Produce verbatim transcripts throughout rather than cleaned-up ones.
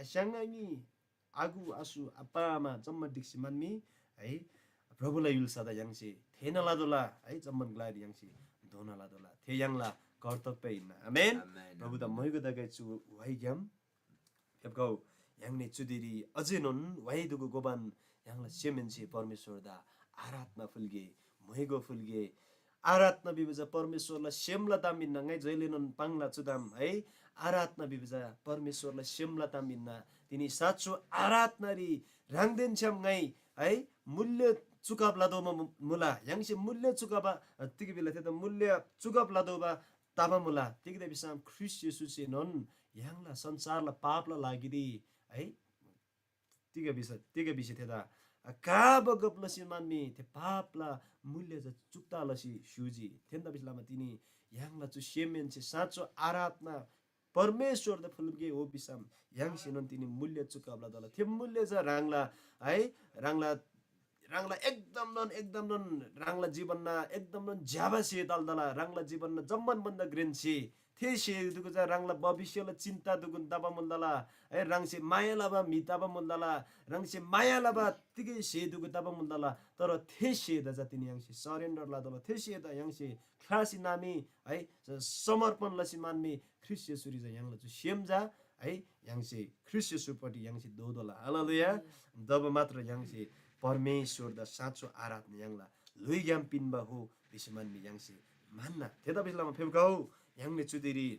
स्‍याङ्‌आङी आगु आसु आप्‍पा आमा जम्‍मा ढिक्‍सी म्‍हन्‍मी है। प्रभुला य्‍हुल्‍सादा य्‍हाङसे थेःना लतोःला है, जम्‍मान ग्‍लारी य्‍हाङसे धोना लतोःला। थे य्‍हाङला कर्तव्य हिन्‍ना। आमेन। आमेन। प्रभुदा मोइगो तगै चु व्‍हाइग्‍याम फेप्‍खउ। य्‍हाङनी चुदिरी अझेनोन व्‍हाइ दुगु गोबान य्‍हाङला सेमहेन्‍से परमेश्‍वरदा आराधना फुल्‍गे, मोइगो फुल्‍गे। आराधना भिबा चा परमेश्‍वरला सेमला ताम हिन्‍ना। ङाइ जैलेनोन पाङ्ला चु ताम है। आराधना भिबा चा परमेश्‍वरला सेमला ताम हिन्‍ना। तिनी साँचो आराधनारी ह्राङदेन छ्‌याम ङाइ है मूल्य चुकाब लतोःबा मु-, मुला। य्‍हाङसे मूल्य चुकाबा, अ, तिग भिला थेदा मूल्य चुकाब लतोःबा तबा मुला। तिग्‍दा भिसम ख्रीष्‍ट येशूसेनोन य्‍हाङला संसारला पापला लागिरी है तिग भिस, तिग भिसी थेदा का बगब लसी मान्‍मी थे पापला मूल्य चा चुक्ता लसी स्‍युजी। थेन्‍दा भिसी लमा तिनी य्‍हाङला चु सेमहेन्‍से साँचो आराधना परमेश्‍वरदा फुल्‍गे हो भिसम य्‍हाङसेनोन तिनी मूल्य चुकाब लतला। थे मूल्य चा ह्राङला है, ह्राङला ह्राङला एकदमनोन, एकदमनोन ह्राङला जीवनना एकदमनोन ज्‍यबा स्‍हे तल तला। ह्राङला जीवनना जम्‍मान भन्‍दा घ्रेन स्‍हे। थे स्‍हे दुगु चा ह्राङला भविष्‍यला चिन्ता दुगुन तबा मुल तला। है, ह्राङसे माया लबा म्‍हि तबा मुल तला। ह्राङसे माया लबा तिगै स्‍हे दुगु तबा मुल तला। तर थे स्‍हेदा चा तिनी य्‍हाङसे surrender लतला। थे स्‍हेदा य्‍हाङसे ख्‍लासी नामी है, समर्पण लसी मान्‍मी ख्रीष्‍ट येशूरी चा य्‍हाङला चु सेम चा है, य्‍हाङसे ख्रीष्‍ट येशूपट्टि य्‍हाङसे दोतोःला। हालेलुया। जब मात्र य्‍हाङसे परमेश्‍वरदा साँचो आराधना य्‍हाङला ल्‍हुइग्‍याम पिन्‍बा हो भिसी मान्‍बी य्‍हाङसे म्‍हन्‍ना। थेतबासेलमा लमा फेप्‍खउ, य्‍हाङनी चुदिरी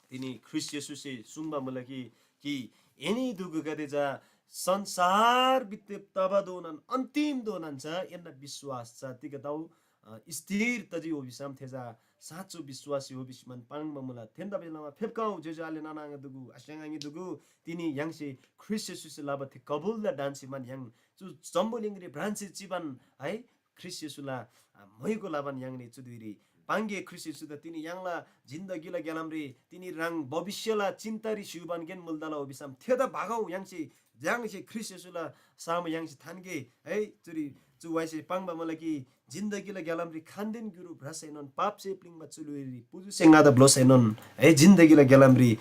तिनी ख्रीष्‍ट येशूसे सुङ्बा मुला कि, कि एनी दुगुगदे चा संसार बित्‍ते तबाधोनान अन्‍तिमधोनान चा एन्‍ना विश्‍वास चा तिग तउ, अ, स्थिर तजी हो भिसम थे चा साँचो विश्‍वासी हो भिसीमान पाङ्बा मुला। थेन्‍दा भिलमा फेप्‍खउ ज्‍योज्‍यो आले नाना आङा दुगु, आस्‍याङ आङी दुगु, तिनी य्‍हाङसे ख्रीष्‍ट येशूसे लबा थे कबुलदा ढन्‍सीमान य्‍हाङ चु जम्‍बुलिङरी भ्रान्‍सी चिबान है, ख्रीष्‍ट येशूला, अ, म्‍हय्‍गो लबान य्‍हाङनी चु धुइरी पाङ्‌गे। ख्रीष्‍ट येशूदा तिनी य्‍हाङला जिन्दगीला ग्‍यालामरी तिनी ह्राङ भविष्‍यला चिन्‍तारी स्‍युबानकेन मुल तला हो भिसम थेदा भागौ य्‍हाङसे, य्‍हाङसे ख्रीष्‍ट येशूला सामु य्‍हाङसे थान्‍गे है। चुरी चु वाइसे पाङ्बा मुला कि जिन्दगीला ग्‍यालामरी खान्‍देन ग्‍युरु भ्रसैनोन पापसे प्‍लिङ्बा चुलुइरी पुजुसे ङादा ब्‍लोसैनोन है, जिन्दगीला ग्‍यालामरी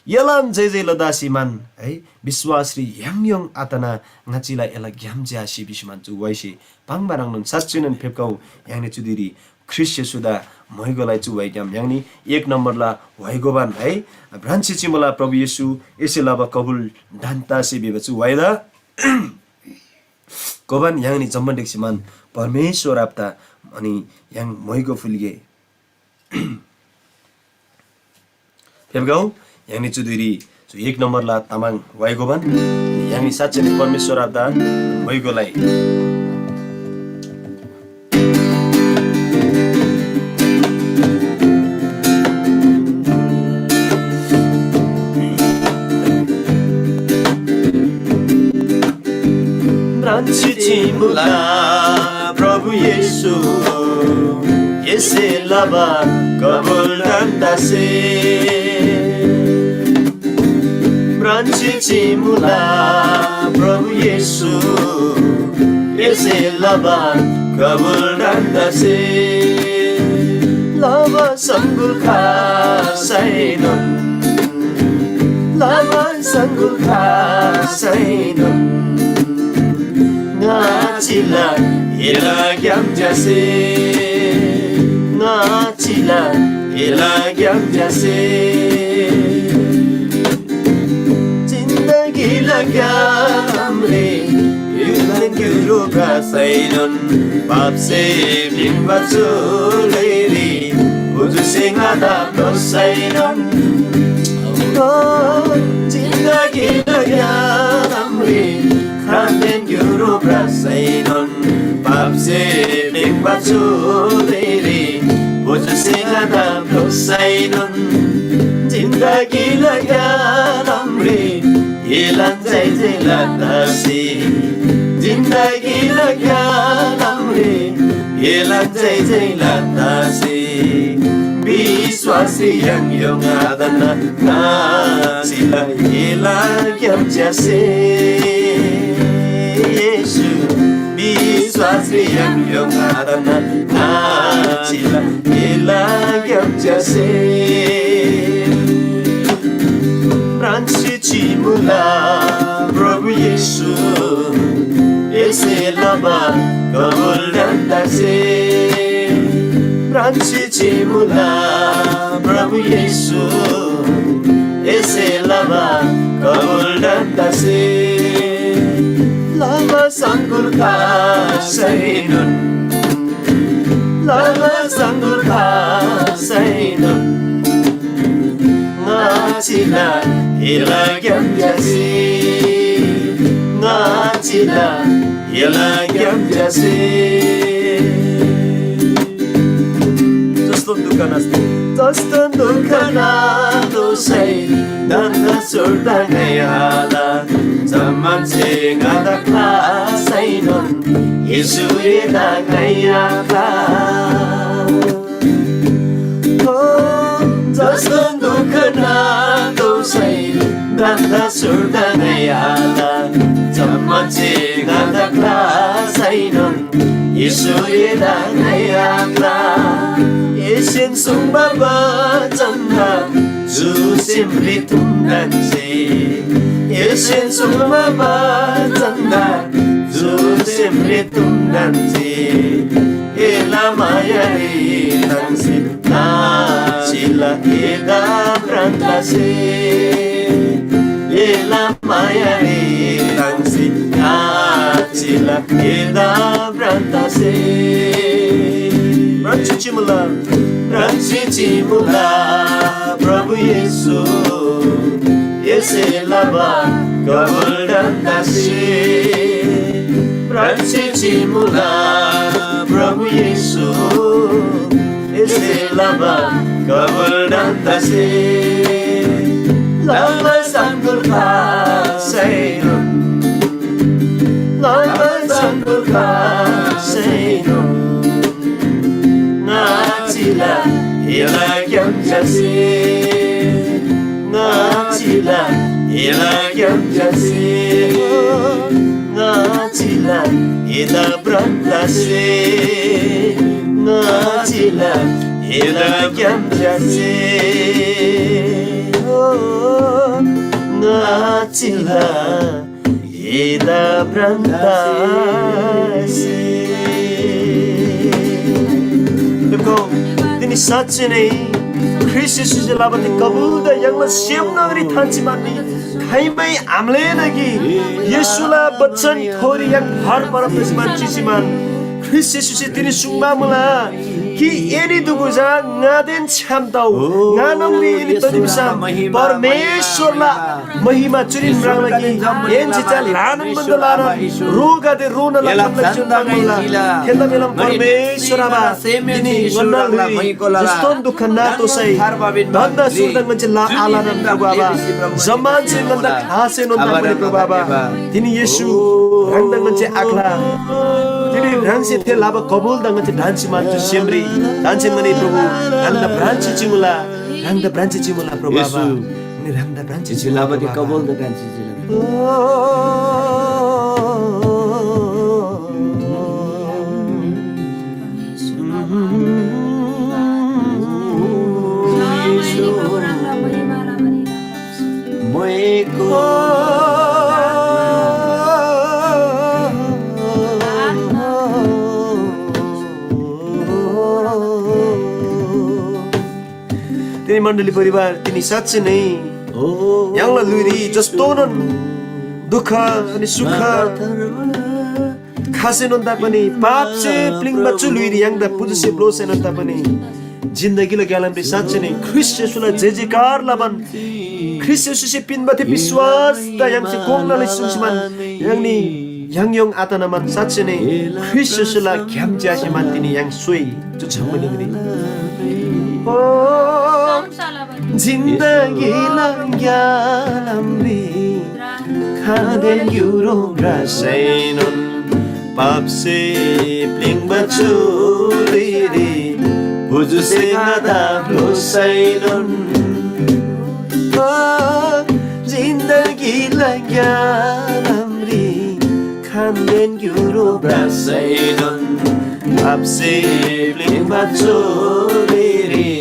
एलान जय जय लदासीमान है, विश्‍वासरी य्‍हाङ य्‍होङ आतना ङाचिला एला ग्‍याम ज्‍यासी भिसीमान चु वाइसे पाङ्बा ह्रङ्नोन साँच्‍चैनोन फेप्‍खउ। य्‍हाङनी चुदिरी ख्रीष्‍ट येशूदा म्‍हय्‍गोलाई चु वाइग्‍याम य्‍हाङनी एक नम्‍बरला व्‍हाइ गोबान है, भ्रान्‍सी चिमुला प्रभु येशू एसे लबा कबुल ढन्‍तासे भिबा चु व्‍हाइदा गोबान य्‍हाङनी जम्‍मान ढिक्‍सीमान परमेश्‍वर आबादा अनि य्‍हाङ म्‍हय्‍गो फुल्‍गे। फेप्‍खउ, य्‍हाङनी चु धुइरी चु एक नम्‍बरला तामाङ व्‍हाइ गोबान, य्‍हाङनी साँच्‍चै नै परमेश्‍वर आबादा म्‍हय्‍गोलाई। भ्रान्‍सी चिमुला प्रभु येशू, एसे लबा कबुल ढन्‍तासे। भ्रान्‍सी चिमुला प्रभु येशू, एसे लबा कबुल ढन्‍तासे। लबा सङ्गुल खासैनोन, लबा सङ्गुल खासैनोन, ङाचिला एला ग्‍याम ज्‍यासे, ङाचिला एला ग्‍याम ज्‍यासे। जिन्दगीला ग्‍यामरी य्‍हुलदेन ग्‍युरो भ्रसैनोन, पापसे प्‍लिङ्बा चु ल्‍हुइरी पुजुसे ङादा ब्‍लोसैनोन, ओ, जिन्दगीला ग्‍यामरी खान्‍देन ग्‍युरो भ्रसैनोन, पापसे प्‍लिङ्बा चु ल्‍हुइरी पुजुसे ङादा ब्‍लोसैनोन, जिन्दगीला ग्‍यालामरी एलान जय जय लतासे। जिन्दगीला ग्‍यालामरी एलान जय जय लतासे। विश्‍वासरी य्‍हाङ य्‍होङ आदना नाचिला एला ग्‍याम च्‍यासे। येशू, विश्‍वासरी य्‍हाङ य्‍होङ आदना नाचिला एला ग्‍याम च्‍यासे। भ्रान्‍सी चिमुला प्रभु येशू, एसे लबा कबुल ह्रान्‍दासे। म्राङ्सी चिमुला प्रभु येशू, एसे लबा कबुल ह्रान्‍दासे। लबा सङ्कुल खासैनोन, लबा सङ्कुल खासैनोन। ङाचिला एला ग्‍याम च्‍यासी, ङाचिला एला ग्‍याम च्‍यासी। जस्तो दुःख नास्ते, जस्तो दुःख नातोसै, धन्‍दा सुर्दा ङाइ आल, जम्‍मान छे ङादा ख्‍लासैनोन, येशू एदा ङाइ आख्‍ला। हो, जसको दुःख नातोःसै धन्‍दा सुर्दा ङाइ आल, जम्‍मा जे ङादा ख्‍लासैनोन येशू एदा ङाइ आख्‍ला। एसेन सुङ्बा बचनदा जुसेम रितुम ढन्‍से, एसेन सुङ्बा बचनदा जुसेम रितुम ढन्‍से। एला मायारी ताङ्सी नाचिला एदा भ्रान्‍तासे। एला मायारी ताङ्सी नाचिला एदा भ्रान्‍तासे। म्राङ्सी चिमुला, म्राङ्सी चिमुला प्रभु येशू, एसे लबा कबुल ढन्‍तासे। म्राङ्सी चिमुला प्रभु येशू, एसे लबा कबुल ढन्‍तासे। लबा सङ्कुल खासैनोन, लबा सङ्कुल खासैनोन। ङाचिला एला ग्‍याम च्‍यासे, ङाचिला एला ग्‍याम च्‍यासे, ङाचिला एदा भ्रान्‍तासे, ङाचिला एला ग्‍याम च्‍यासे, ओ, ङाचिला एदा भ्रान्‍तासे। तिनी साँच्‍चै नै ख्रीष्‍ट येशूसे लबा ती कबुलदा य्‍हाङला सेम न्‍हङरी थान्‍सी मान्‍नी। खाइमै आम्‍लेन कि येशूला बचन थोरी य्‍हाङ भर परब तसी मान चिसी मान। ख्रीष्‍ट येशूसे तिनी सुङ्बा मुला कि एनी दुगु चा ङादेन छ्‌याम तउ। ङा न्‍हङरी एनी तजी भिसम परमेश्‍वरला महिमा चुरीन म्राङ्ला कि एन्‍से चा ल्‍हानान भन्‍दा ल्‍हानान रोगदे रोना लखम लसी म्राङ्ला। थेन्‍दा मेलम परमेश्‍वर आबा, तिनी ङन्‍ना ल्‍हुइ जस्‍तोन दुख नातोःसै धन्‍दा सुर्दा ङन्‍से ला आलानान प्रभु आबा, जम्‍मानसे ङन्‍दा ख्‍लासैनोन ताङ्‍मुनी प्रभु आबा। तिनी येशू ह्राङदा ङन्‍से आख्‍ला। तिनी ह्राङसे थे लबा कबुलदा ङन्‍से ढन्‍सी मान चु सेमरी ढन्‍सी ङनी प्रभु ह्राङदा भ्रान्‍सी चिमुला, ह्राङदा भ्रान्‍सी चिमुला प्रभु आबा। ङनी ह्राङदा भ्रान्‍सी चिमुला प्रभु आबा। तिनी मण्‍डली परिवार, तिनी साँच्‍चै नै य्‍हाङला ल्‍हुइरी जस्‍तोनोन दुःख अनि सुख खासैनोन तापनि पापसे प्‍लिङ्बा चु ल्‍हुइरी य्‍हाङदा पुजुसे ब्‍लोसैनोन तापनि जिन्दगीला ग्‍यालामरी साँच्‍चै नै ख्रीष्‍ट येशूला जय जयकार लबान ख्रीष्‍ट येशूसे पिन्‍बा थे विश्‍वासदा य्‍हाङसे कोङ्‌ना लसी सुङ्सी मान य्‍हाङनी य्‍हाङ य्‍होङ आतना मान साँच्‍चै नै ख्रीष्‍ट येशूला ग्‍याम च्‍यासी मान तिनी य्‍हाङ स्‍होइ। चु जम्‍बुलिङरी ओ जिन्दगीला ग्‍यालामरी खाँदेन युरो भ्रसैनोन पापसे प्‍लिङ्बा चु ल्‍हुइरी पुजुसे ङादा ब्‍लोसैनोन ओ जिन्दगीला ग्‍यालामरी खान्‍देन ग्‍युरो भ्रसैनोन पापसे प्‍लिङ्बा चोरीरी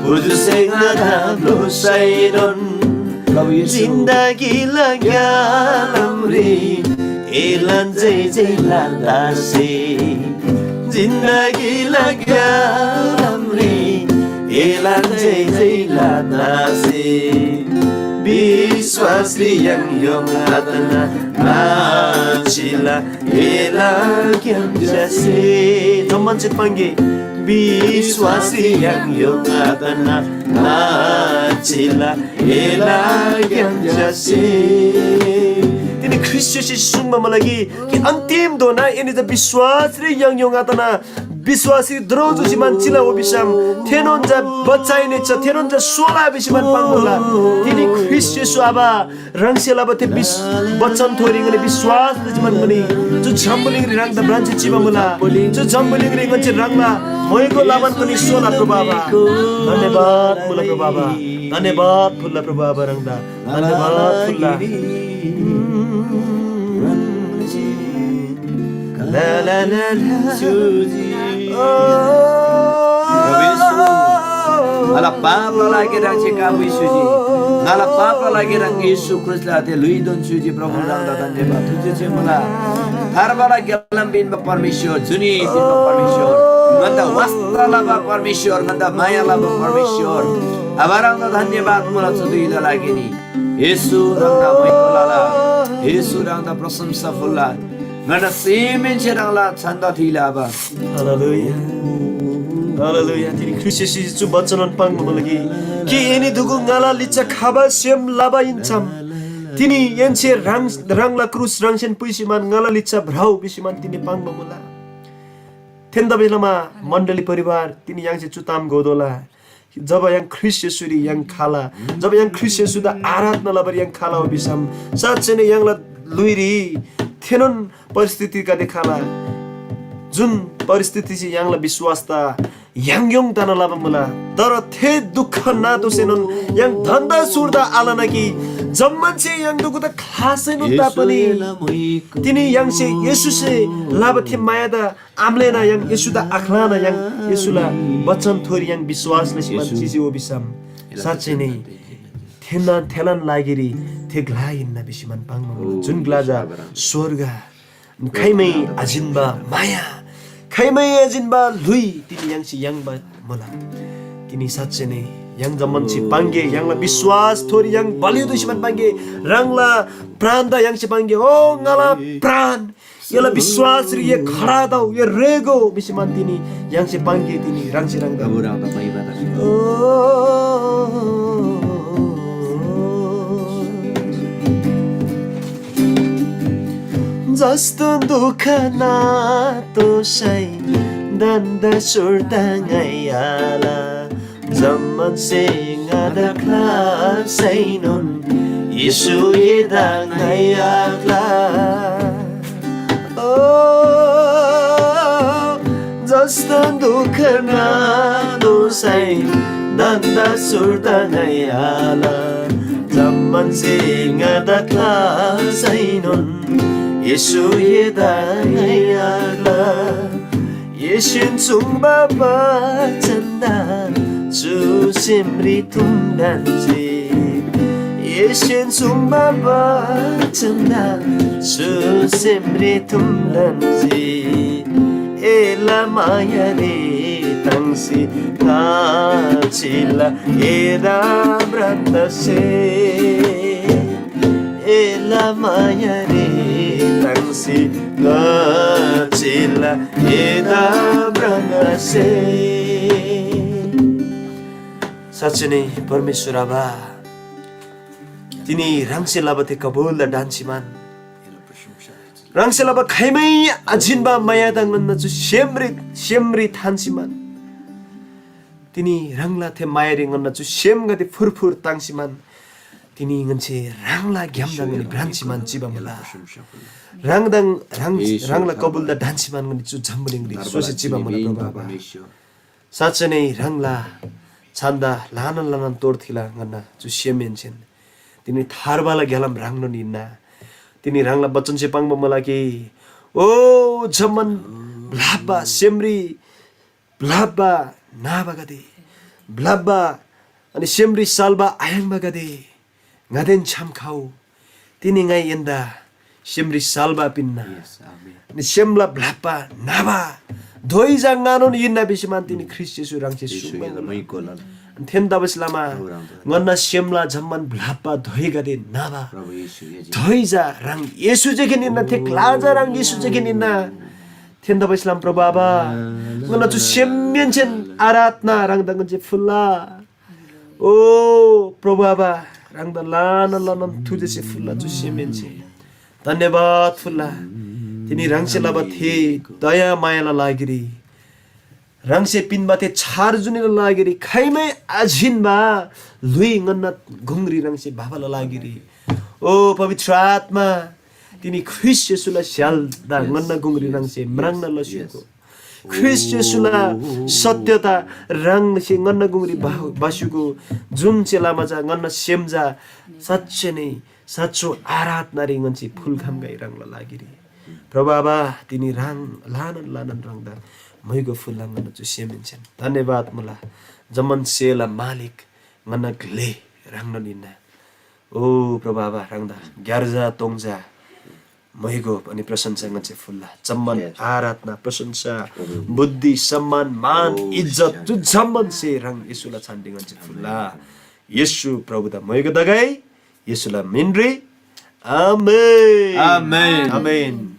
पुजुसे ङादा ब्‍लोसैनोन प्रभु येशू। जिन्दगीला ग्यालामरी एलान जय जय लादासे, जिन्दगीला ग्यालामरी एलान जय जय लादासे, विश्वासरी यङ यङ आतना नाचिला एला ग्याम जसे। जम्मान चित पाङ्गे। विश्वासरी यङ यङ आतना नाचिला एला ग्याम जसे। तिनी ख्रीष्‍ट येशूसे सुङ्बा मुला कि, कि अन्तिम धोना एनी चा विश्वासरी यङ यङ आतना विश्वासरी द्रो जुसी मान चिला हो भिसम थेनोन चा बच्चाइने च थेनोन चा सोला भिसी मान पाङ्मुला। तिनी ख्रीष्‍ट येशू आबा ह्राङसे लबा थे विश-, वचन थोरी ङनी विश्वास लजी मान ङनी चु जम्‍बुलिङरी ह्राङदा भ्रान्‍सी चिबा मुला। चु जम्‍बुलिङरी ङन्‍से ह्राङला मोइको लबान ङनी सोला प्रभु आबा। धन्‍यवाद मुला प्रभु आबा। धन्‍यवाद फुल्ला प्रभु आबा ह्राङदा। धन्‍यवाद फुल्ला। प्रभु येशू, ङाला पापला लागिरी ह्राङसे काबु स्‍युजी। ङाला पापला लागिरी ह्राङ येशू ख्रीष्‍टला थे ल्‍हुइदोन स्‍युजी। प्रभु ह्राङदा धन्‍यवाद। थुजे छे मुला। थार्बाला ग्‍यालाम पिन्‍बा परमेश्‍वर, जुनी पिन्‍बा परमेश्‍वर, ङन्‍दा वास्‍ता लबा परमेश्‍वर, ङन्‍दा माया लबा परमेश्‍वर। आबा ह्राङदा धन्‍यवाद मुला चु धुइला लागिरी। येशू ह्राङदा मैको लला। येशू ह्राङदा प्रशंसा फुल्‍ला। ङन्‍ना सेमहेन्‍से ह्राङला छन्‍दा थुइला आबा। हालेलुया। हालेलुया। तिनी ख्रीष्‍ट येशूसे चु वचनन पाङ्बा मुला कि, कि एनी दुगु ङाला लिच्‍छा खबा सेम लबा हिन्‍सम तिनी एन्‍से ह्राङ ह्राङला क्रुस ह्राङसेन पुइसी मान ङाला लिच्‍छा भ्रउ भिसी मान तिनी पाङ्बा मुला। थेन्‍दा बेलामा मण्‍डली परिवार तिनी य्‍हाङसे चु ताम घोतोःला। जब य्‍हाङ ख्रीष्‍ट येशूरी य्‍हाङ खला, जब य्‍हाङ ख्रीष्‍ट येशूदा आराधना लबारी य्‍हाङ खला हो भिसम साँच्‍चै नै य्‍हाङला ल्‍हुइरी थेनोन परिस्थितिगदे खला, जुन परिस्थितिसे य्‍हाङला विश्‍वासदा य्‍हाङ य्‍होङ तना लबा मुला। तर थे दुःख नातोःसैनोन य्‍हाङ धन्‍दा सुर्दा आलना कि जम्‍मानसे य्‍हाङ दुगुदा ख्‍लासैनोन तापनि तिनी य्‍हाङसे येशूसे लबा थे मायादा आम्‍लेना य्‍हाङ येशूदा आख्‍लाना य्‍हाङ येशूला बचन थोरी य्‍हाङ विश्‍वास लसी मान चिजी ओ भिसम साँच्‍चै नै थेन्‍ना थेलान लागिरी थे ग्‍ला हिन्‍ना भिसी मान पाङ्बा मुला। जुन ग्‍ला चा स्‍वर्ग, खाइमै आजिन्‍बा माया, खाइमै आजिन्‍बा ल्‍हुइ तिनी य्‍हाङसे याङ्बा मुला। तिनी साँच्‍चै नै य्‍हाङ जम्‍मान छि पाङ्गे, य्‍हाङला विश्‍वास थोरी य्‍हाङ बलियो दुसी मान पाङ्गे, ह्राङला प्राणदा य्‍हाङसे पाङ्गे। ओ ङाला प्राण, एला विश्‍वासरी ए खडा तउ, ए रेगो भिसी मान तिनी य्‍हाङसे पाङ्गे तिनी ह्राङसे ह्राङदा। प्रभु ह्राङदा महिमा तगै। ओ, जस्तो दुःख नातोःसै धन्‍दा सुर्ता ङाइ आल। जम्‍मानसे ङादा ख्‍लासैनोन येशू एदा ङाइ आख्‍ला। ओ, जस्तो दुःख नातोःसै धन्‍दा सुर्ता ङाइ आल। जम्‍मानसे ङादा ख्‍लासैनोन येशू एदा ङाइ आख्‍ला। येशून सुङ्बा बचनदा चु सेमरी थुम ढन्‍जी। येशून सुङ्बा बचनदा चु सेमरी थुम ढन्‍जी। एला मायारी ताङ्सी नाचिला एदा ब्रतसे। एला मायारी ताङ्सी नाचिला एदा ब्रतसे। साँच्‍चै नै परमेश्‍वर आबा, तिनी ह्राङसे लबा थे कबुलदा ढन्‍सी मान, ह्राङसे लबा खाइमै आजिन्‍बा मायादा ङन्‍ना चु सेमरी सेमरी थान्‍सी मान, तिनी ह्राङला थे मायारी ङन्‍ना चु सेमगदे फुरफुर ताङ्सी मान, तिनी ङन्‍से ह्राङला ग्‍यामदा ङनी भ्रान्‍सी मान चिबा मुला। ह्राङदा ह्राङ ह्राङला कबुलदा ढन्‍सी मान ङनी चु जम्‍बुलिङरी सोसी चिबा मुला प्रभु आबा। साँच्‍चै नै ह्राङला छन्‍दा ल्‍हानान ल्‍हानान तोर थिला ङन्‍ना चु सेमहेन्‍सेन तिनी थार्बाला ग्‍यालाम ह्राङनोन हिन्‍ना। तिनी ह्राङला बचनसे पाङ्बा मुला कि, ओ जम्‍मान ब्‍लप्‍बा सेमरी ब्‍लप्‍बा नाबागदे, ब्‍लप्‍बा अनि सेमरी साल्‍बा आयाङ्बागदे, ङादेन छ्‌याम खउ, तिनी ङाइ एन्‍दा सेमरी साल्‍बा पिन्‍ना। Yes, आमेन। अनि सेमला ब्‍लप्‍बा न्‍हबा धोइ जा ङानोन हिन्‍ना भिसीमान तिनी ख्रीष्‍ट येशू ह्राङसे येशू सुङ्बा येशू मुला। मैको लला। अनि थेन तबस लमा औ ह्राङ त ङन्‍ना सेमला जम्‍मान ब्‍लप्‍बा धोइगदे न्‍हबा प्रभु येशू येशू। धोइ जा ह्राङ येशू जेखेन हिन्‍ना, थे ग्‍ला जा ह्राङ येशू जेखेन हिन्‍ना। थेन तबस लमा प्रभु आबा ङन्‍ना चु सेमहेन्‍सेन आराधना ह्राङदा ङन्‍से फुल्‍ला। ओ प्रभु आबा, ह्राङदा ल्‍हानान ल्‍हानान थुजेसे फुल्‍ला चु सेमहेन्‍से। धन्‍यवाद फुल्‍ला। तिनी ह्राङसे लबा थे दया मायाला लागिरी, ह्राङसे पिन्‍बा थे छार जुनीला लागिरी, खाइमै आझिन्‍बा ल्‍हुइ ङन्‍ना गुङरी ह्राङसे भबाला लागिरी। ओ पवित्र आत्‍मा, तिनी ख्रीष्‍ट येशूला स्‍यालदा ङन्‍ना गुङरी ह्राङसे म्राङ्ना लस्‍युगो। ख्रीष्‍ट येशूला सत्यता ह्राङसे ङन्‍ना गुङरी बा-, बास्‍युगो, जुन चेलामा चा ङन्‍ना सेम चा साँच्‍चै नै साँचो आराधनारी ङन्‍से फुल्‍खम्‍गै ह्राङला लागिरी। प्रभु आबा, तिनी ह्राङ ल्‍हानान ल्‍हानान ह्राङदा म्‍हाइगो फुल्‍ला ङन्‍ना चु सेमहेन्‍सेन। धन्‍यवाद मुला। जम्‍मान सेला मालिक ङन्‍ना ग्‍ले ह्राङनोन हिन्‍ना। ओ प्रभु आबा, ह्राङदा ग्‍यार्जा तोङजा म्‍हाइगो अनि प्रशंसा ङन्‍से फुल्‍ला। जम्‍मान आराधना, प्रशंसा, बुद्धि, सम्मान, मान, इज्जत, चु जम्‍मान से ह्राङ येशूला छानरी ङन्‍से फुल्‍ला। येशू प्रभुदा म्‍हाइगो तगै, येशूला मिनरी। आमेन। आमेन। आमेन।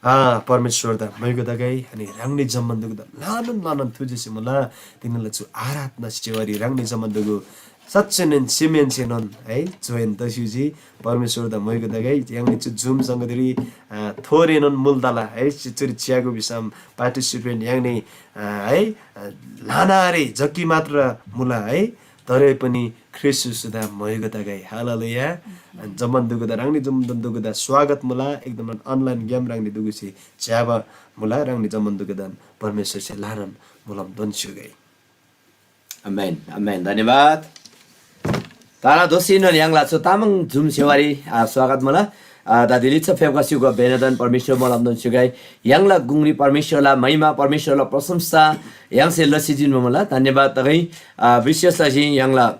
आ, परमेश्‍वरदा म्‍हाइगो तगै, अनि ह्राङनी जम्‍मान दुगुदा ल्‍हानान ल्‍हानान थुजेसे मुला, तिनीला चु आराधना सेवारी ह्राङनी जम्‍मान दुगु साँच्‍चैनोन सेमहेन्‍सेनोन है, जोइन तस्‍युजी। परमेश्‍वरदा म्‍हाइगो तगै, य्‍हाङनी चु Zoom संगतिरी, आ, थोरेनोन मुल तला है, चु-, चुरी च्‍यागो भिसम participant य्‍हाङनी, आ, है, आ, ल्‍हानारे जक्‍की मात्र मुला है, तरै पनि ख्रीष्‍ट येशूदा म्‍हाइगो तगै। हालेलुया। अनि जम्‍मान दुगुदा, ह्राङनी जम्‍मान दुगुदा स्वागत मुला। एकदम online ग्‍याम ह्राङनी दुगुसे च्‍याबा मुला, ह्राङनी जम्‍मान दुगुदान परमेश्‍वरसे ल्‍हानान मुलम दोन्‍स्‍युगै। आमेन, आमेन। धन्‍यवाद। तारा दोसीनोन य्‍हाङला चु तामाङ Zoom सेवारी, आ, स्वागत मुला। आ, दादी लिच्‍छा फेप्‍का स्‍युगो बेनादन परमेश्‍वर मोलम दोन स्‍युगै। य्‍हाङला गुङरी परमेश्‍वरला महिमा, परमेश्‍वरला प्रशंसा य्‍हाङसे लसी जिन्‍बा मुला। धन्‍यवाद तगै। आ, विशेष लसी य्‍हाङला,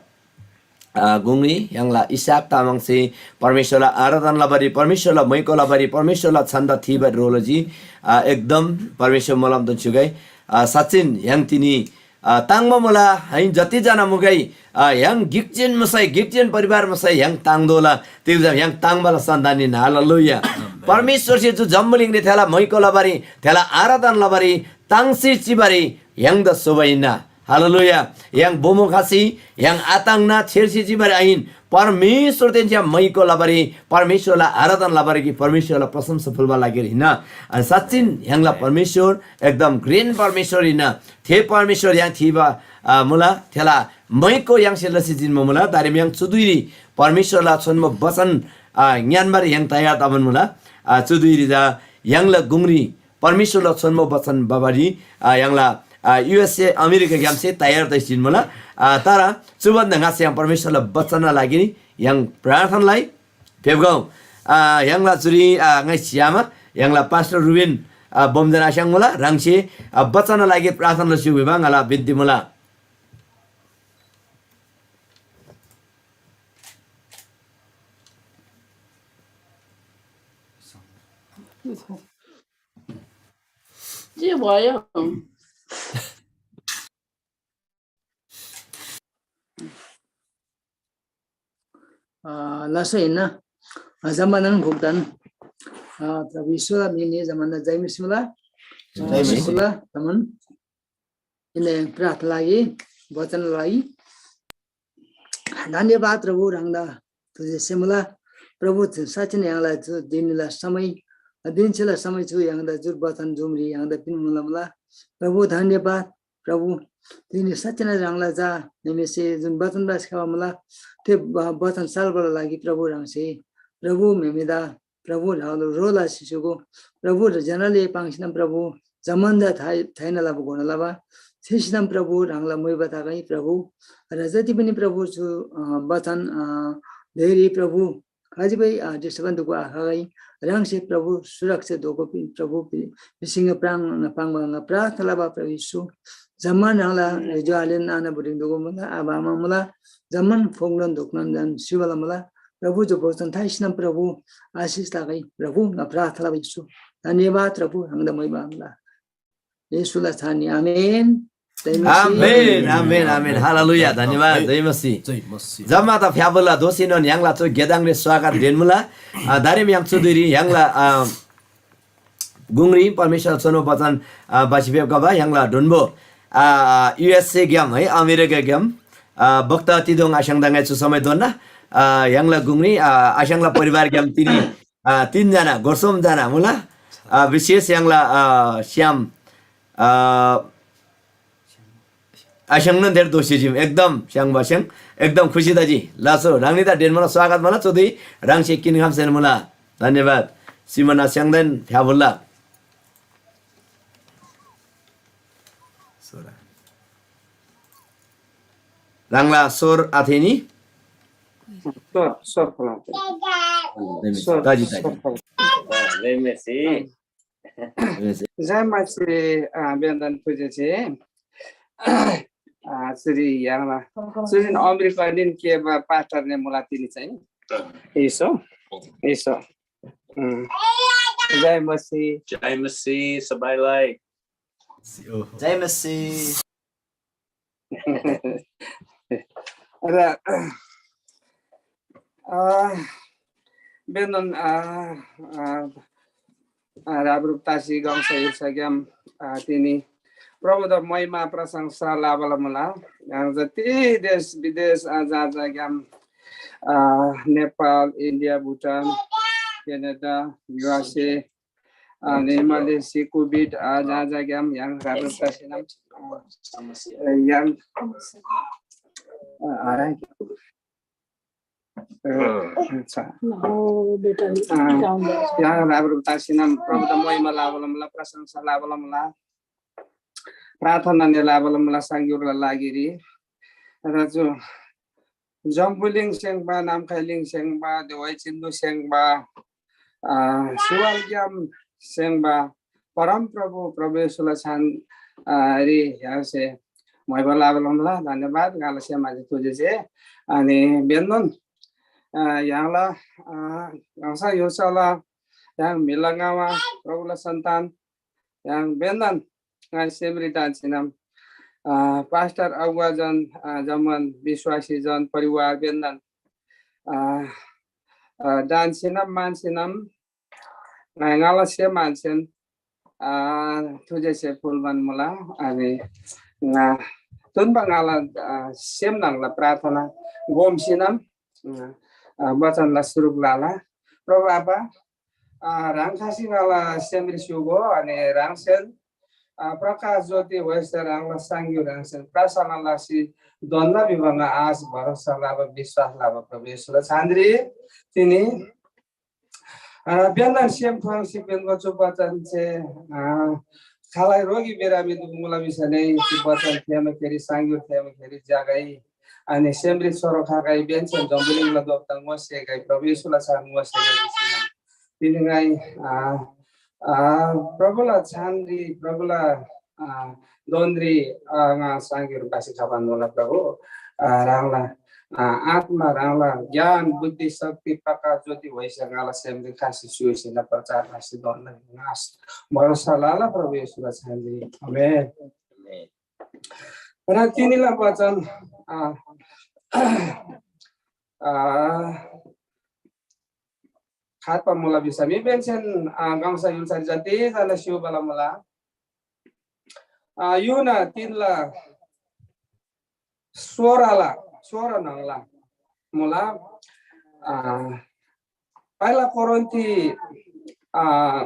आ, गुङरी य्‍हाङला इसाक तामाङसे परमेश्‍वरला आराधना लबारी, परमेश्‍वरला मैको लबारी, परमेश्‍वरला छन्‍दा थीबारी ह्रो लजी। आ, एकदम परमेश्‍वर मोलम दोन स्‍युगै। आ, साँच्‍चिन य्‍हाङ तिनी आ, ताङ्‍बा मुला, है, जति जना मुगै, आ, य्‍हाङ गिकजेन मुसै, गिकजेन परिवार मुसै, य्‍हाङ ताङ्तोःला, तिग्‍दा य्‍हाङ ताङ्बाला सन्‍तान हिन्‍ना। हालेलुया। परमेश्‍वरसे चु जम्‍बुलिङरी थेला मैको लबारी, थेला आराधना लबारी, ताङ्सी चिबारी य्‍हाङदा स्‍होबा हिन्‍ना। हालेलुया। य्‍हाङ बोमो खसी, य्‍हाङ आताङ्ना छेर्सी चिबारी आहिन, परमेश्‍वरदेन छ्‌याम मैको लबारी, परमेश्‍वरला आराधना लबारी कि परमेश्‍वरला प्रशंसा फुल्‍बा लागिर हिन्‍ना। अनि साँच्‍चिन य्‍हाङला परमेश्‍वर एकदम घ्रेन परमेश्‍वर हिन्‍ना। थे परमेश्‍वर य्‍हाङ थीबा, आ, मुला, थेला मैको य्‍हाङसे लसी जिन्‍बा मुला। दारेम य्‍हाङ चु धुइरी परमेश्‍वरला छोन्‍बो बचन, आ, ङ्‌यान्‍बारी य्‍हाङ तयार तबान मुला। आ, चु धुइरी चा य्‍हाङला गुङरी परमेश्‍वरला छोन्‍बो बचन भबारी, आ, य्‍हाङला, आ, युएसए अमेरिकाग्‍यामसे तयार तसी जिन्‍मुला। आ, तर चु भन्‍दा ङाच्‍छा य्‍हाङ परमेश्‍वरला बचनला लागिरी य्‍हाङ प्रार्थना लइ। फेप्‍गौ, आ, य्‍हाङला चुरी, आ, ङाइ स्‍यामा य्‍हाङला पास्‍टर रुबेन, आ, बोमदेन आस्‍याङ्मुला। ह्राङसे, आ, बचनला लागिरी प्रार्थना लस्‍यु भिबा ङाला बिन्‍ती मुला। जे भयो? अ, लसो हिन्‍ना, अ, जम्‍मानन भुक्‍तान, अ, प्रभु येशूला मिनरी जम्‍मानदा जय मसीह मुला। अ, जय मसीह। मुला, तमन। इन्‍दे प्रार्थना लागि, वचन लागि। धन्‍यवाद प्रभु, ह्राङदा तुझे सेमुला। प्रभु, साँच्‍चीन य्‍हाङलाई चु दिनला समय, दिनसेला समय चु य्‍हाङदा जुर वचन जुमरी य्‍हाङदा पिन मुला मुला। प्रभु, धन्‍यवाद। प्रभु, तिनी साँच्‍चीन ह्राङला झा म्‍हेमेसे जुन वचन बास खबा मुला, थे ब-, वचन सालबाला लागि प्रभु ह्राङसे, प्रभु, म्‍हेमेदा, प्रभु, ह्राङलो ह्रो लसी स्‍युगो, प्रभु, जनाले पाङ्सिनम प्रभु, जम्‍मानदा थाइ-, थाइना लबा घोना लबा, थेसिनम प्रभु, ह्राङला मोइबा तगै प्रभु, र जति पनि प्रभु, चु, अ, वचन, अ, धैर्य प्रभु, खजिबै, अ, डिस्टर्बन दुगु आखगै, ह्राङसे प्रभु सुरक्षा दोगो पि-, प्रभु पि-, पिसिङ प्राङ पाङबाङ प्रार्थना लबा प्रभु येशू, जम्‍मान ह्राङला रेडियो आलेन नाना बुडिङ दुगु मुला, आबा आमा मुला, जम्‍मान फोङ्‌नोन धोक्नोन जान सिबला मुला, प्रभु जो भोजन थाइसिनम प्रभु आशिष तगै प्रभु ङा प्रार्थना लबा येशू। धन्यवाद प्रभु ह्राङदा महिमा आङला। येशूला छानी आमेन। जय मसीह। आमेन, आमेन, आमेन। हालेलुया, धन्यवाद। जय मसीह। जय मसीह। जम्मा त फ्याबुला दोषीनोन य्‍हाङला चु गेदाङले स्वागत देन मुला। आ, दारेम य्‍हाङ चुधुरी य्‍हाङला, आ, गुङरी परमेश्‍वर चोनो वचन, आ, बासी फेप्‍खबा य्‍हाङला डोन्‍बो, आ, युएसए ग्‍याम है, अमेरिका ग्‍याम, आ, वक्ता तिदोङ आस्‍याङ दङै चु समय दोन्‍ना, आ, य्‍हाङला गुङरी, आ, आस्‍याङला परिवार ग्‍याम तिनी, आ, तीन जना, गोरसोम जना मुला, आ, विशेष य्‍हाङला, आ, श्याम, आ, आस्‍याङनोन धेर दोःसी जिम एकदम स्‍याङ्बा स्‍याङ एकदम खुसी तजी। लासो ह्राङनीदा ढेर मला स्वागत मला चुदुइ ह्राङसे किनखम्‍सेन मुला। धन्यवाद। सिमोन आस्‍याङदेन फ्‍याफुल्‍ला। सोरा। ह्राङला सोर आथेनी? सोर, सोर खोला। सोर, ताजी, ताजी। सोर खोला। जय मसीह। जय मसीह, आ, बेन्दन पूजा जी। आ, चुरी यामा। चुरीन अमेरिका निन के बा पास्टर ने मुला तिनी चाहिँ। ईशो, ईशो। उम्। जय मसीह। जय मसीह, सबैलाई। जय मसीह। र, अ, बेन्दन, अ, अ, अ, राब्रुप तासी गङसा य्‍हुल्‍साग्‍याम, अ, तिनी प्रभुदा महिमा प्रशंसा लाबाला मुला। य्‍हाङ जति देश विदेश, अ, जहाँ जहाँग्‍याम, अ, नेपाल, इन्डिया, भुटान, क्यानाडा, युएसए, अनि मलेसिया, कुवेट, अ, जहाँ जहाँग्‍याम य्‍हाङ राब्रुप तासीनम, अ, य्‍हाङ, अ, हराइ। अ, अच्छा। अ, य्‍हाङ राब्रुप तासीनम प्रभुदा महिमा लाबाला मुला, प्रशंसा लाबाला मुला, प्रार्थना ने लाबाला मुला साङ्ग्‍युरला लागिरी। र जो जम्‍बुलिङ स्‍याङ्बा, नाम्‍खाइलिङ स्‍याङ्बा, देवाई चिन्‍दु स्‍याङ्बा, अ, सिवालग्‍याम स्‍याङ्बा परमप्रभु, प्रभु येशूला छान, अ, री य्‍हाङसे म्‍हाइबा लाबाला मुला। धन्‍यवाद। ङाला सेम आजी तुजी जे। अनि बेन्दन, अ, य्‍हाङला, अ, ह्राङसा य्‍हुल्‍साला य्‍हाङ म्‍हिला ङामा प्रभुला सन्‍तान य्‍हाङ बेन्दन ङाइ सेमरी ढन्‍सीनम, अ, पास्टर अगुवाजन, अ, जम्‍मान विश्‍वासीजन परिवार बेन्दन, अ, अ, ढन्‍सीनम मान्‍सीनम ङाइ ङाला सेम आन्‍सेन, अ, थुजेसे फुल्‍बान मुला। अनि ङा तुन्‍बा ङाला, अ, सेम न्‍हङला प्रार्थना गोमसीनम, अ, अ, बचनला सुरुक लाला। प्रभु आबा, अ, ह्राङ खसी ङाला सेमरी स्‍युगो, अनि ह्राङसेन, अ, प्रकाश ज्योति व्‍हाइसे ह्राङला साङ्ग्‍यु ह्राङसेन प्रार्थना लसी दोन्‍ना भिबा ङा आश भरोसा लबा विश्‍वास लबा प्रभु येशूला छान्द्री तिनी, अ, बेन्‍ना सेम थोङ्सी बेन्‍गो चु बचन छे, अ, खालै रोगी बिरामी दुख मुला भिसै नै चु बचन थेःमाखेरी साङ्ग्‍यु थेःमाखेरी ज्‍यागै अनि सेमरी छोरो खागै बेन्‍सेन जम्‍बुलिङला दोप्‍ता ङोसेगै प्रभु येशूला छान ङोसेगै भिसीमा तिनी ङाइ, आ, आ, प्रभुला छानरी, प्रभुला, आ, दोनरी, आ, ङा साङ्ग्‍युर बासी खबान मुला प्रभु, आ, ह्राङला, आ, आत्मा ह्राङला ज्ञान, बुद्धि, शक्ति, प्रकाश, ज्योति व्‍हाइसे ङाला सेमरी खासी स्‍युसीला प्रचार लसी दोनला ङास भरोसा लाला प्रभु येशूला छानरी। आमेन। र तिनीला वचन, आ, आ, खात्‍पा मुला भिसम बेन्‍सेन, आ, गङसा य्‍हुल्‍सारी जतिजना स्‍युबाला मुला। आ, यूहन्‍ना तिनला सोह्रला, सोह्र न्‍हङला मुला। आ, पहिला कोरिन्‍थी, आ,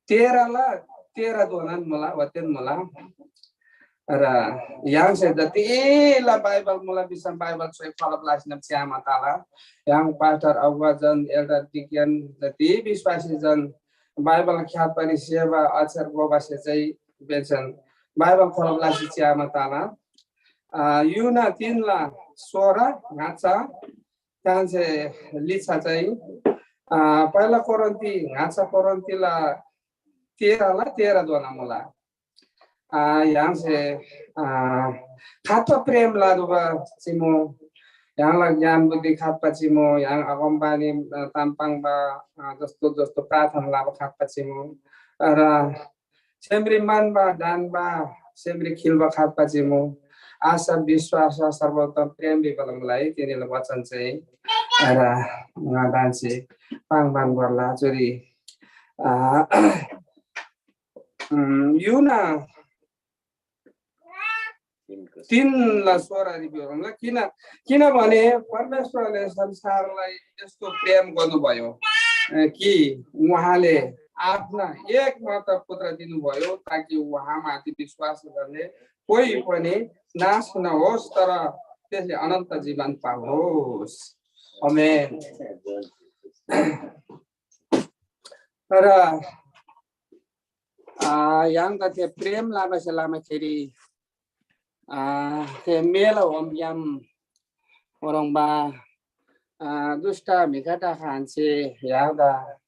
तेह्रला तेह्रधोनान मुला, ओतेन मुला। र य्‍हाङसे जतिला बाइबल मुला भिसम बाइबल च्‍वइ फलप लासिनम च्‍यामा तला। य्‍हाङ पास्टर, अगुवाजन, एल्डर, डिकन जति विश्‍वासीजन बाइबल ख्‍यातबारी सेवा अक्षर गोबासे चाहिँ बेन्‍सेन बाइबल फलप लासी च्‍यामा तला। अ, यूहन्‍ना तिनला सोह्र ङाच्‍छा, ह्राङसे लिच्‍छा चाहिँ, अ, पहिला कोरिन्‍थी ङाच्‍छा कोरिन्‍थीला तेह्रला तेह्रधोना मुला। अ, य्‍हाङसे, अ, खात्‍बा प्रेम लादुबा चिमु य्‍हाङला ज्ञान बुद्धि खात्‍पा चिमु, य्‍हाङ अगमवाणी, अ, ताम पाङ्बा, अ, जस्तो जस्तो प्रार्थना लबा खात्‍पा चिमु। र सेमरी मान्‍बा, ढान्‍बा, सेमरी खिल्‍बा खात्‍पा चिमु। आशा, विश्‍वास, सर्वोत्तम प्रेम भिबाला मुला है, तिनीला वचन चाहिँ। र, अ, दान्‍से पाङ्‌बान गर्ला चुरी, अ, उम्, युना तिनला सोह्ररी भ्रिगोमला। किन, किनभने परमेश्वरले संसारलाई यस्तो प्रेम गर्नुभयो, अ, कि उहाँले आफ्ना एकमात्र पुत्र दिनुभयो, ताकि उहाँमाथि विश्वास गर्ने कोही पनि नाश नहोस्, तर त्यसले अनन्त जीवन पाओस्। आमेन। र, आ, य्‍हाङदा थे प्रेम लबासे लमाखेरी, आ, थे मेला होमग्‍याम ओह्रङ्बा, आ, दुष्‍ट म्‍हिगदे खान्‍से य्‍हाङदा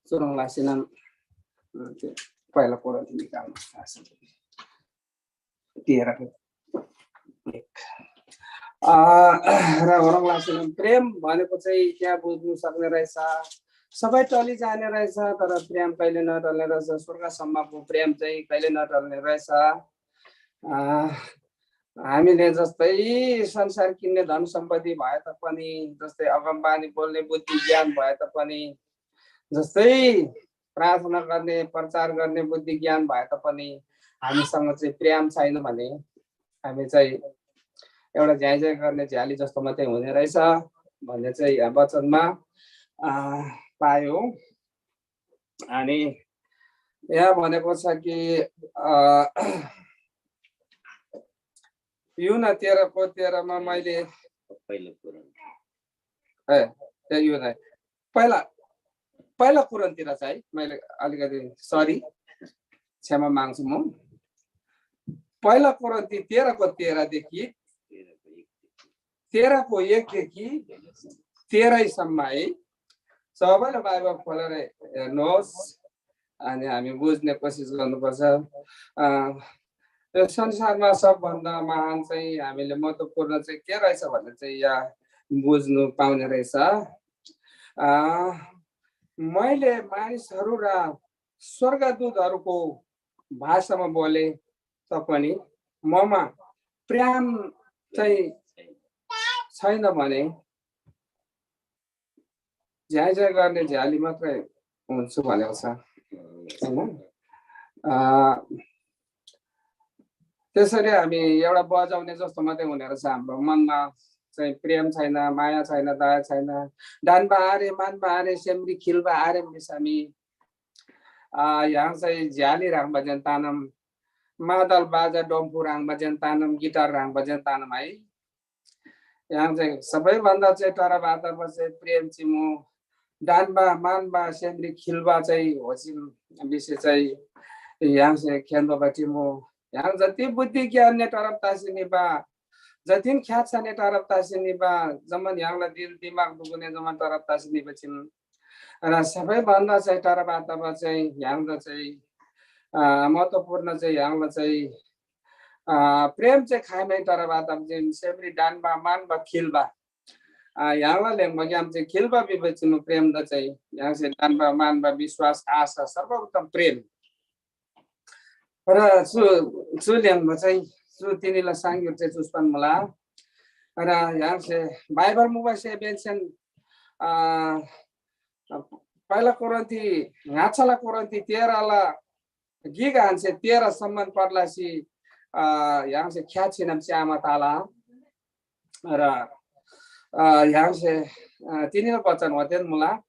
चुह्रङ् लसीनम, आ, थे पहिला कोरिन्‍थी निकाल्‍नु। तेह्र। अ, र ओह्रङ् लसीनम प्रेम भनेको चाहिँ क्या बुझ्नु सक्ने रहेछ? सबै टली जाने रहेछ, तर प्रेम कहिले नटल्ने रहेछ। स्वर्गसम्मको प्रेम चाहिँ कहिले नटल्ने रहेछ। अ, हामीले जस्तै संसार किन्ने धन सम्पत्ति भए तापनि, जस्तै अगमवाणी बोल्ने बुद्धि ज्ञान भए तापनि, जस्तै प्रार्थना गर्ने, प्रचार गर्ने बुद्धि ज्ञान भए तापनि हामीसँग चाहिँ प्रेम छैन भने हामी चाहिँ एउटा झ्याइझ्याइ गर्ने झ्याली जस्तो मात्रै हुने रहेछ भन्ने चाहिँ यहाँ वचनमा, अ, पायो। अनि यहाँ भनेको छ कि, अ, युना तेह्रको तेह्रमा मैले पहिलो कुरो। ए, ए, युना पहिला, पहिला कुरन्थीलाई चाहिँ मैले अलिकति, सरी, क्षमा माग्छु म। पहिला कुरन्थी तेह्रको तेह्रदेखि, तेह्रको एकदेखि तेह्रैसम्म है। सबैले बाइबल खोलेर हेर्नुहोस्, अनि हामी बुझ्ने कोसिस गर्नुपर्छ। अ, यो संसारमा सबभन्दा महान चाहिँ हामीले महत्त्वपूर्ण चाहिँ के रहेछ भन्ने चाहिँ यहाँ बुझ्नु पाउने रहेछ। अ, मैले मानिसहरू र स्वर्गदूतहरूको भाषामा बोले तापनि ममा प्रेम चाहिँ छैन भने झ्याइझ्याइ गर्ने झ्याली मात्रै हुन्छु भनेको छ, होइन? अ, त्यसरी हामी एउटा बजाउने जस्तो मात्रै हुने रहेछ। हाम्रो मनमा चाहिँ प्रेम छैन, माया छैन, दया छैन। डान्‍बा आरे, मान्‍बा आरे, सेमरी खिल्‍बा आरे, मिसामी, अ, य्‍हाङ चाहिँ झ्याली ह्रङ्‌बा जेन तानम, मादल बाजा डम्फु ह्रङ्‌बा जेन तानम, गिटार ह्रङ्‌बा जेन तानम है। य्‍हाङ चाहिँ सबैभन्दा चाहिँ टाढा बातामा चाहिँ प्रेम चिमु, डान्‍बा मान्‍बा सेमरी खिल्‍बा चाहिँ होचिम विषय चाहिँ य्‍हाङ चाहिँ खेन्‍बा चिमु। य्‍हाङ जति बुद्धि ज्ञानने टाढा तासी निबा, जतिन ख्याच्छाने टाढा तासी निबा, जम्‍मान य्‍हाङला दिल दिमाग दुगुने जम्‍मान टाढा तासी निबा चिम। र सबैभन्दा चाहिँ टाढा बातामा चाहिँ य्‍हाङदा चाहिँ, अ, महत्त्वपूर्ण चाहिँ य्‍हाङला चाहिँ, अ, प्रेम चाहिँ खाइमै टाढा बातामा चाहिँ सेमरी डान्‍बा मान्‍बा खिल्‍बा। अ, य्‍हाङला ल्‍हेङ्बाग्‍याम चाहिँ खिल्‍बा भिबा चिनु प्रेमदा चाहिँ य्‍हाङसे डान्‍बा मान्‍बा विश्‍वास आशा सर्वोत्तम प्रेम। र चु, चु ल्‍हेङ्बा चाहिँ चु तिनीला साङ्‌ग्‍युर चाहिँ चुस्‍पान मुला। र य्‍हाङसे बाइबल मुबासे बेन्‍सेन, अ, पहिला कोरिन्थी, ङाच्‍छाला कोरिन्थी तेह्रला गिक हान्‍से तेह्र सम्‍मान पढ्लासी, अ, य्‍हाङसे ख्‍याचिनम च्‍यामा ताला। र, अ, य्‍हाङसे, अ, तिनीला बचन होतेन मुला।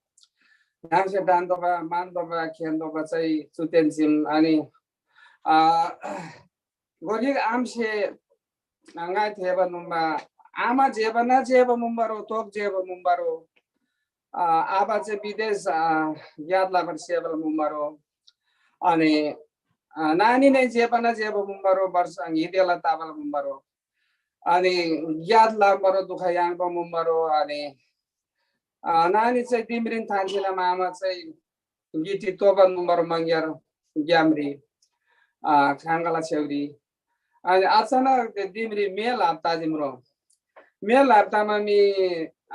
य्‍हाङसे डान्‍तोःबा, मान्‍तोःबा, खेन्‍तोःबा चाहिँ चुतेन चीम। अनि, अ, गोलिक आमसे ङाइ थेःबा नुमा आमा जेबा ना जेबा मुम्‍बारो, तोक जेबा मुम्‍बारो। अ, आबा चाहिँ विदेश, अ, याद लाबार सेबा मुम्‍बारो। अनि, अ, नानी नै जेबा ना जेबा मुम्‍बारो, वर्ष ङिदेला ताबाला मुम्‍बारो। अनि याद लाबारो दुःख याङ्बा मुम्‍बारो। अनि, अ, नानी चाहिँ दिमरिन थान्‍सिना मामा चाहिँ गिटी तोबा मुम्‍बारो मङ्‍ग्‍यार ग्‍यामरी, अ, खाङ्गाला छेउरी। अनि अचानक ते दिमरी मेल हात ताजिमरो। मे लाप्तामा मी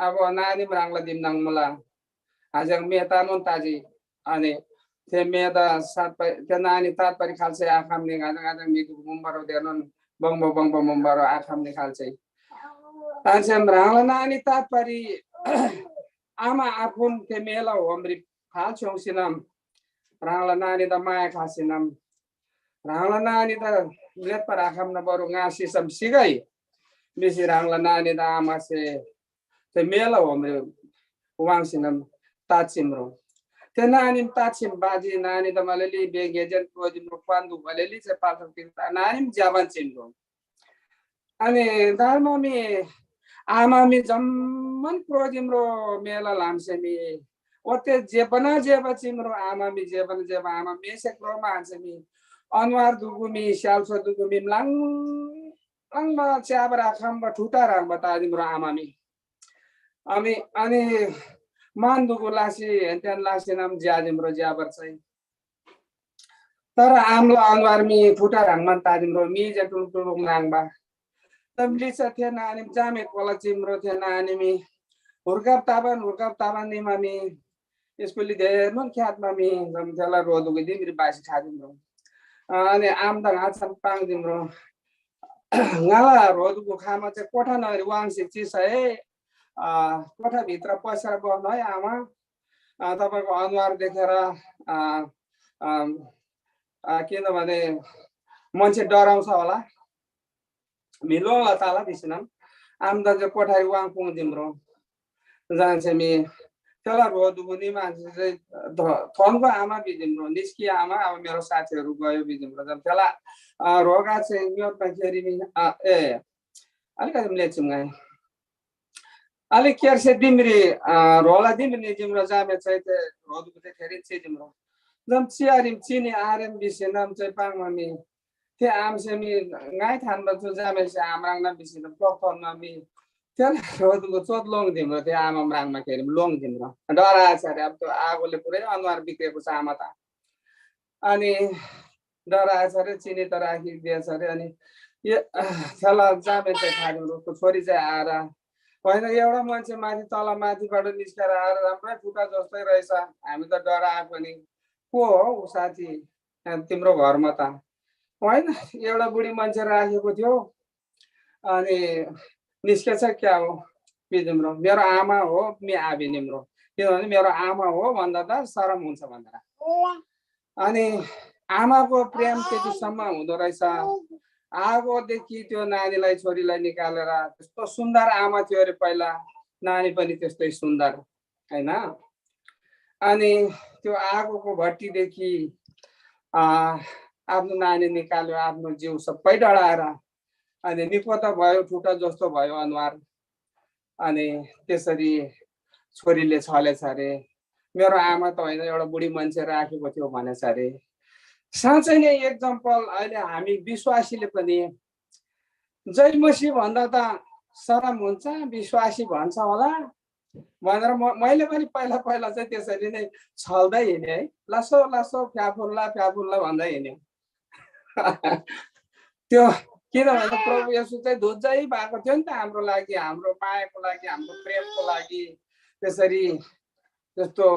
अब नानी ह्राङला दिम नाङ मुला। आजक मे तानोन ताजी। अनि ते मे ता सात परि ते नानी तात परि खाल्से आखाम नि गाजक गाजक मी दुख मुम्बरो देनोन बंगबो बंगबो मुम्बरो आखाम नि खाल्से। तानसे ह्राङला नानी तात परि आमा आफुन ते मेला होमरी फाल छ्योङ्सिनम। ह्राङला नानी त माया खासिनम। ह्राङला नानी त लेप्पा राखम न बरु ङासी सम सिगै। बिसी ह्राङला नानी त आमासे ते मेला होमरी वाङ्सिनम ताचिमरो। ते नानीम ताचिम बाजी नानी त मलेली बेगेजन प्रोजिमरो क्वान्दु बलेली से पाथर तिर्ता नानीम ज्याबान चिमरो। अनि धर्म मी आमा मी जम्मन प्रोजिमरो मेला लामसे मी ओते जेबना जेबा चिमरो आमा मी जेबना जेबा आमा मेसे क्रोमा हान्से मी अनुहार दुगु मी स्याल्सो दुगु मी म्लाङ म्लाङ च्याबरा खम्बा ठुटा राङबा ताजिमरो आमा मी। अनि अनि मान दुगु लासी हेन्तेन लासी नाम ज्याजिमरो ज्याबर चाहिँ तर आमला अनुहार मी फुटा ह्राङमान तादिमरो मी जे टुलुक टुलुक नाङबा। तम लिच्‍छा थे नानीम जामे कोला चिमरो थे नानीमी हुर्काप ताबान हुर्काप ताबान निमामी स्कुली धेनुन ख्यातमामी जम थेला रोदुगु दिमरी बासी खादिमरो। अनि आम त घाँचम पाङ दिमरो। ङाला रोदुगु खामा चाहिँ कोठा नगरी वाङसे चिसै कोठाभित्र पसेर बस्नु है आमा। अ, तपाईँको अनुहार देखेर अ, अ, अ, किनभने मान्छे डराउँछ होला। म्‍हि लोङ्ला ताला भिसिनम आम दाजु कोठारी वाङ पुङ दिम्रो जान्छे मी तेला रो दुगुनी मान्छे चाहिँ थ- थोनको आमा भिजिम्रो निस्कि आमा अब मेरो साथीहरू गयो भिजिम्रो जब तेला अ, रोगा चाहिँ ङ्योत खेरी मी अ, ए अलिकति लेचिम गाई। अलिक केर्से दिमरी अ, रोला दिमरी जिमरो जामे चाहिँ ते रोदुगु चाहिँ फेरी चे जिमरो। जम चियारिम चिनी आरेम बिसे नाम चाहिँ पाङमा मी ते आमसे मी ङाइ थान्बा चु जामे से आमराङ ना बिसे ना क्लक थोनमा मी तेल रोदुगु चोत लोङ दिमरो ते आम आमराङ मा केरिम लोङ दिमरो। डरा आचार्य अब तो आगोले पुरै अनुहार बिग्रेको छ आमा त। अनि डरा आचार्य चिनी त राखी दिया छ अरे अनि ये थेला जामे चाहिँ खादिमरो छोरी चाहिँ आएर होइन एउटा मान्छे माथि तल माथिबाट निस्केर आएर राम्रै फुटा जस्तै रहेछ। हामी त डराए पनि को हो ऊ साथी तिम्रो घरमा त होइन एउटा बुढी मान्छे राखेको थियो अनि निस्केछ क्या हो बिजुम्रो मेरो आमा हो मि आबी निम्रो किनभने मेरो आमा हो भन्दा त सरम हुन्छ भनेर अनि आमाको प्रेम त्यतिसम्म हुँदो रहेछ। आगोदेखि त्यो नानीलाई छोरीलाई निकालेर त्यस्तो सुन्दर आमा थियो अरे पहिला नानी पनि त्यस्तै सुन्दर होइन। अनि त्यो आगोको भट्टीदेखि आ, आफ्नो नानी निकाल्यो। आफ्नो जिउ सबै डढाएर अनि निपो त भयो ठुटा जस्तो भयो अनुहार। अनि त्यसरी छोरीले छलेछ अरे मेरो आमा त होइन एउटा बुढी मान्छे राखेको थियो भनेछ अरे। साँच्चै नै एक्जाम्पल अहिले हामी विश्वासीले पनि जय मसी भन्दा त सरम हुन्छ विश्वासी भन्छ होला भनेर म मैले पनि पहिला पहिला चाहिँ त्यसरी नै छल्दै हिँडेँ है। लासो लासो फ्याफुल्ला फ्याफुल्ला भन्दै हिँडेँ। त्यो किनभने प्रभु येशू चाहिँ धुज्जै भएको थियो नि त हाम्रो लागि हाम्रो मायाको लागि हाम्रो प्रेमको लागि। त्यसरी त्यस्तो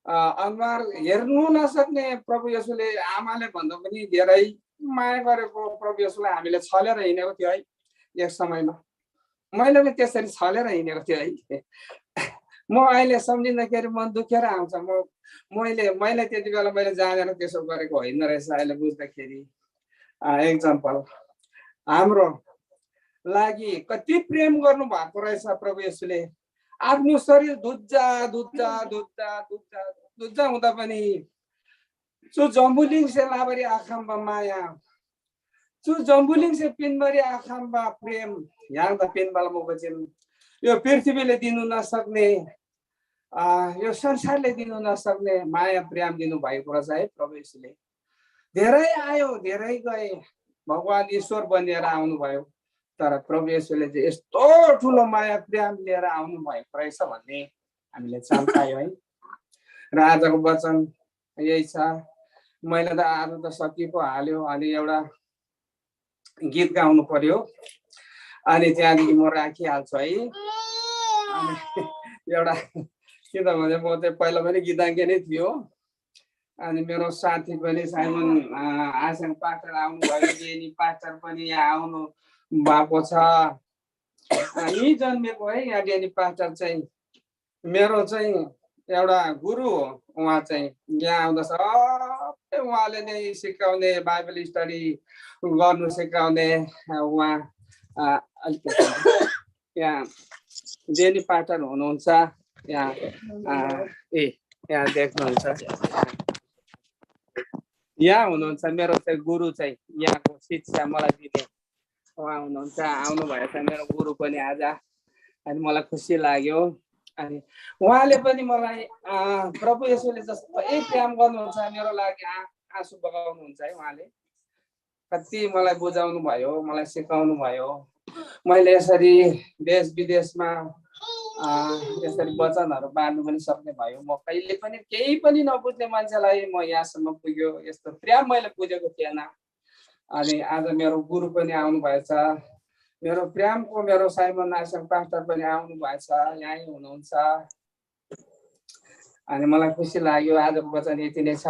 अनुहार हेर्नु नसक्ने प्रभु येशूले आमाले भन्दा पनि धेरै माया गरेको प्रभु येशूलाई हामीले छलेर हिँडेको थियो है। एक समयमा मैले पनि त्यसरी छलेर हिँडेको थियो है। म अहिले सम्झिँदाखेरि मन दुखेर आउँछ। म मैले मैले त्यति बेला मैले जानेर त्यसो गरेको होइन रहेछ अहिले बुझ्दाखेरि। एक्जाम्पल हाम्रो लागि कति प्रेम गर्नु भएको रहेछ प्रभु येशूले। आफ्नो शरीर धुज्जा धुज्जा धुज्जा धुज्जा धुज्जा हुँदा पनि चु जम्बुलिङसे लाबरी आखम्बा माया चु जम्बुलिङसे पिन्बरी आखम्बा प्रेम य्‍हाङदा पिन्‍बाला मुबा चीम यो पृथ्वीले दिनु नसक्ने आ, यो संसारले दिनु नसक्ने माया प्रेम दिनु भएको रहेछ है प्रभु येशूले। धेरै आयो धेरै गए भगवान ईश्वर बनिएर आउनुभयो। तर प्रभु येशूले चाहिँ यस्तो ठुलो माया प्रेम लिएर आउनु भएको रहेछ भन्ने हामीले चाल पायो है। र आजको वचन यही छ। मैले त आज त सकि पो हाल्यो अनि एउटा गीत गाउनु पर्यो। अनि त्यहाँदेखि म राखिहाल्छु है। अनि एउटा के त भने, म चाहिँ पहिला पनि गीताङ्गे नै थियो। अनि मेरो साथी पनि साइमन आसाङ पास्टर आउनुभयो, डेनी पास्टर पनि यहाँ आउनु भएको छ। यी जन्मेको है यहाँ डेनी पास्टर चाहिँ मेरो चाहिँ एउटा गुरु हो। उहाँ चाहिँ यहाँ आउँदा सबै उहाँले नै सिकाउने, बाइबल स्टडी गर्नु सिकाउने। उहाँ अलिकति यहाँ जेनी पास्टर हुनुहुन्छ। यहाँ ए यहाँ देख्नुहुन्छ, यहाँ हुनुहुन्छ मेरो चाहिँ गुरु चाहिँ यहाँको शिक्षा मलाई दिने उहाँ हुनुहुन्छ। आउनुभएछ मेरो गुरु पनि आज। अनि मलाई खुसी लाग्यो। अनि उहाँले पनि मलाई प्रभु येशूले जस्तै प्रेम गर्नुहुन्छ, मेरो लागि आँसु बगाउनुहुन्छ है। उहाँले कति मलाई बुझाउनु भयो, मलाई सिकाउनु भयो। मैले यसरी देश विदेशमा यसरी वचनहरू बाँड्नु पनि सक्ने भयो। म कहिले पनि केही पनि नबुझ्ने मान्छेलाई म यहाँसम्म पुग्यो, यस्तो प्रेम मैले बुझेको थिएन। अनि आज मेरो गुरु पनि आउनुभएछ, मेरो प्रेमको मेरो साइमन आश्रम पास्टर पनि आउनुभएछ, यहीँ हुनुहुन्छ। अनि मलाई खुसी लाग्यो। आजको वचन यति नै छ।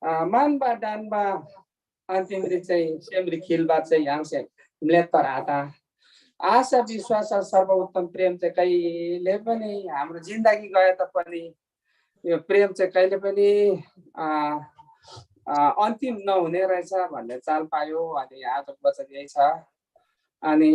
मानबा डानबा अन्तिमरी चाहिँ सेमरी खिलबा चाहिँ य्‍हाङसे म्‍लेत्तर आता। आशा विश्वास सर्वोत्तम प्रेम चाहिँ कहिले पनि हाम्रो जिन्दगी गए तापनि यो प्रेम चाहिँ कहिले पनि अन्तिम नहुने रहेछ भन्ने चाल पायो। अनि आजको वचन यही छ। अनि